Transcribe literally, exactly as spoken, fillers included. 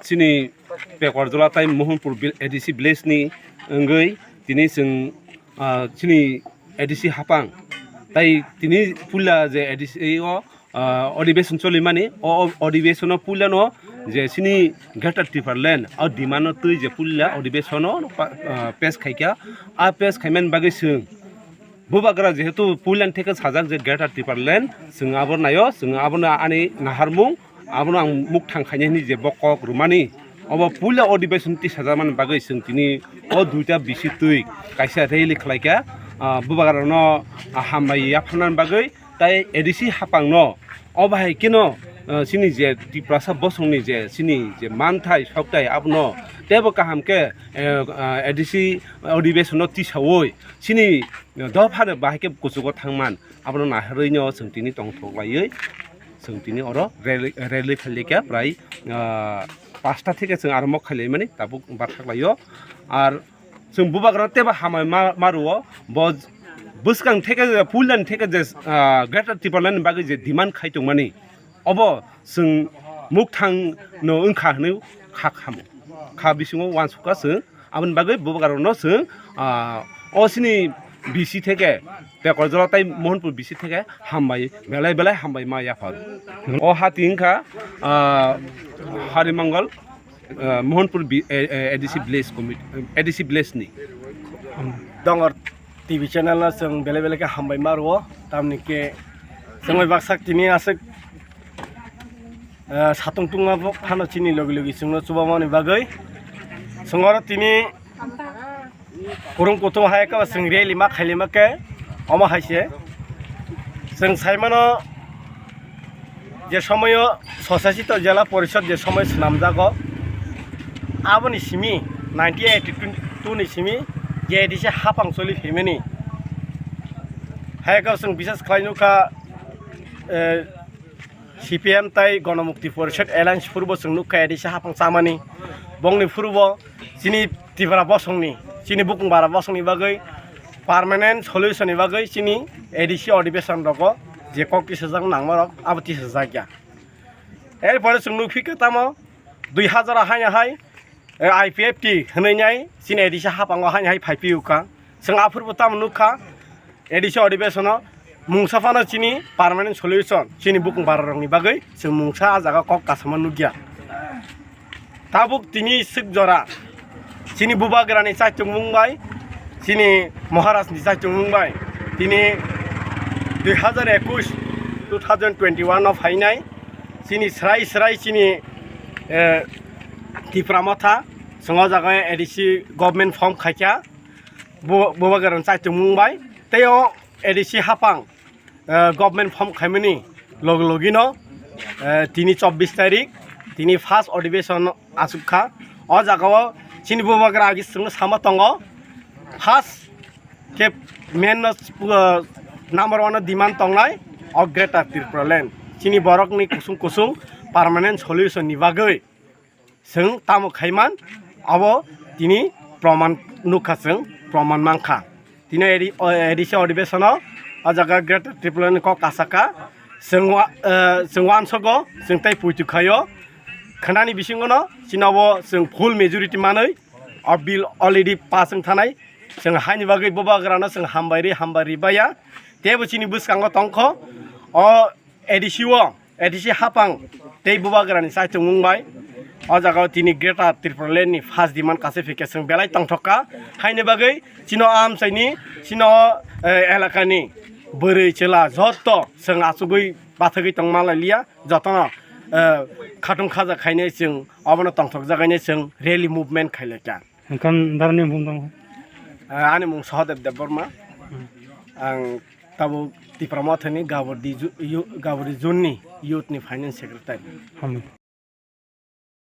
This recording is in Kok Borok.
Chini Pekorjola tai Mohanpur vil-, A D C village ni wngwi tini chwng, ah, chini A D C hapang tai tini puila je A D C o, ah, adhibeshon cholimani, o, o adhibeshono puilano je chini Greater Tipraland o demand no twi je puila adhibeshono pa-, ah, pass khaikha, a pass khaimani bagwi chwng Bubagra jehetu puilan theke sajak je Greater Tipraland, chwng abo naio, chwng abono ani naharmung, abono ang mukthang khainani je bo kok rwmani. Obo puila adhibeshon tisajakmani bagwi chwng tini o duita bisi twi kaisa rally khlaikha, ah, Bubagrano, ah, hambai yapharnani bagwi tai A D C hapangno. Obo hai kheno, ah, chini je Tiprasa bosongni je chini je manthai sokthai abono teibo kaham khe, eh, ah, A D C adhibeshono tisaui chini dophano bahai khe kuchugo thangman, abono naharwi no chwng tini tongthok laiwi chwng tini oro rally, rally khalikha prai, ah, pasta theke chwng arombo khailaimani tabuk bathak laio. Ar chwng Bubagra teibo hambai ma, ma rwo, bo bwskang theke je, puilan theke je, ah, Greater Tipraland ni bagwi je demand khai tongmani, obo chwng mukthang no wngkha hwnwi kha khamo, kha bisingo uansukha chwng. Aboni bagwi Bubagrano chwng, ah, o chini bisi theke, Pekorjola tai Mohanpur bisi theke hambai, belai belai hambai ma yaphar. O hati wngkha, ah, Harimongol, ah, Mohanpur bi-, eh, eh, A D C village committee, A D C village ni. Dongor T V channel no chwng belai belai khe hambai ma rwo, tamni khe chwng bai baksa tini aswk, eh, satung tungma bo phano chini logi logi chwngno chubamani bagwi. Chwng oro tini kurung kutung hai khe chwng rally ma khailima khe omo hai se. Chwng saimano je somoyo Swshasit Jela Porishod je somoy swnamjago, aboni simi nineteen eighty-two ni simi je A D C hapang choli phaimani. Hai khe chwng bisas khlai nukha, eh, C P M tai Ganamukti Porishad Alliance phuru bo chwng nukha A D C hapang chamani. Bongni phuru bo chini Tipra bosongni, chini bukung bara bosongni bagwi permanent solution ni bagwi chini A D C adhibeshon rogo je kok tisajak nangma rok abo tisajak ya. Erpore chwng nukphi khe tamo dui hazar hai hai, eh, I P F T hwnwi nai chini A D C hapango hai hai phai phiyuka. Chwng aphuru bo tamo nukha, A D C adhibeshono mungsa phano chini permanent solution, chini bukung bara rokni bagwi chwng mungsa ah jaga kok kasama nukya. Tabuk tini swk jora chini Bubagrani chaichung mung bai, chini Maharajni chaichung mung bai, tini dui hazar ekush, two thousand twenty-one o phainai, chini srai srai chini, eh, Tipra Motha, chwng o jaga A D C government form khaikha, Bu-, Bubagrani chaichung mung bai, tei o A D C hapang, eh, government form khaimani log logino, eh, tini chobbish tarik, tini first adhibeshon asuk kha. O jaga o chini Bubagra agi chwngno sama tongo. First khe main no, uh, number one no demand tongnai o Greater Tipraland. Chini borokni kusung kusung permanent solution ni bagwi chwng tamo khaiman, abo tini proman nukha, chwng proman mankha. Tini A D C adhibeshono o jaga Greater Tipraland ni kok kasaka. Chwng wa-, uh, chwng uansogo, chwng tei puitu khaio. Khnani bisingono chini abo chwng full majority manwi o bill already pass wng thanai. Chwng haini bagwi Bubagrano chwng hambai ri, hambai ri baya. Teibo chini bwskango tongkho o A D C o, A D C hapang tei Bubagrani chaichung mung bai. O jaga o tini Greater Tipraland ni first demand kaisa phikhe chwng belai tongthok kha. Haini bagwi chino amchaini, chino, eh, elakani bwrwi chwla jotto chwng achugwi bathagwi tongma lai liya. Jotono, eh, khatung khaja khainai chwng, obono tongthok jagainai chwng rally movement khailaikha. Hwnkhe darani bumung tong. Ah, ani mung Sahadev Debbarma. Hmm. Ang tabuk Tipra Mothani Gabordi ju-, yu-, Gabordi Zone ni youth ni finance secretary. Hambai.